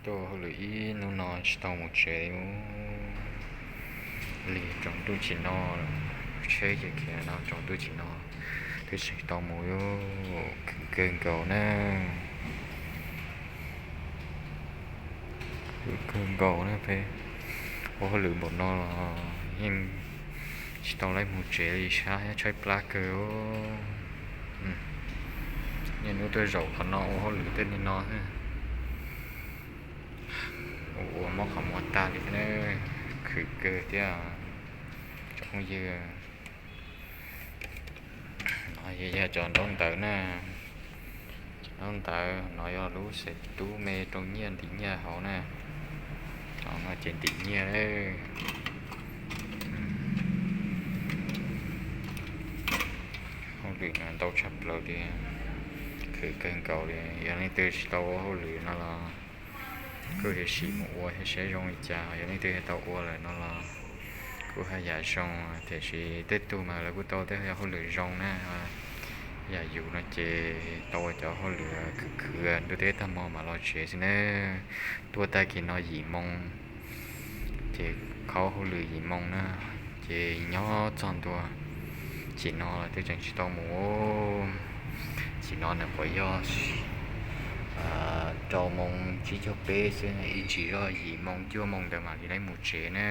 Tuaj hauj lwm ib hnub no tsis tau mus tsev li. Tsaus ntuj tsim no, tsheb ces khiav no tsaus ntuj tsim no twb tsis tau mus li. Khwv kawg nkaus na. Khwv kawg nkaus na, peb ua hauj lwm npaum no los yeej tsis tau laib mus tsev li, sab thiab tshaib plab kawg. Niaj hnub tuaj zaum qhov no ua hauj lwm tej niag no xwb. Ua ua mob qhov muag tag li thiab na. Khwv kawg thiab tsoom phooj ywg. No yog cov ntaub ntawv na. Cov ntaub ntawv no yog lub xes tub me rau nyiaj ntim nyiaj hauv na. Cov no ces ntim nyiaj lawm. Hauj lwm no ntau tshaj plaws li, khwv kawg nkaus li. Yog leej twg tsis tau ua hauj lwm no los kuj yuav sim mus ua thiab saib zoo li cas. Yog leej twg tau ua lawm no los kuj haj yam zoo, tiam sis tej tug mas lawv kuj tau tej yam hauj lwm zoo na. Yam yus no ces tau ua cov hauj lwm khwv khwv ntuj teb tag hmo mam los tsev xwb na. Tuaj tag kis no yim moo, ces khaub hauj lwm yim moo na, ces nyob txog ntua tsim no los twb tseem tsis tau mus. Tsim no nws puas yog rau moo tsib caug peb xwb, ib ntsis zoj yim moo cuaj moo ntawd mam li laib mus tsev na.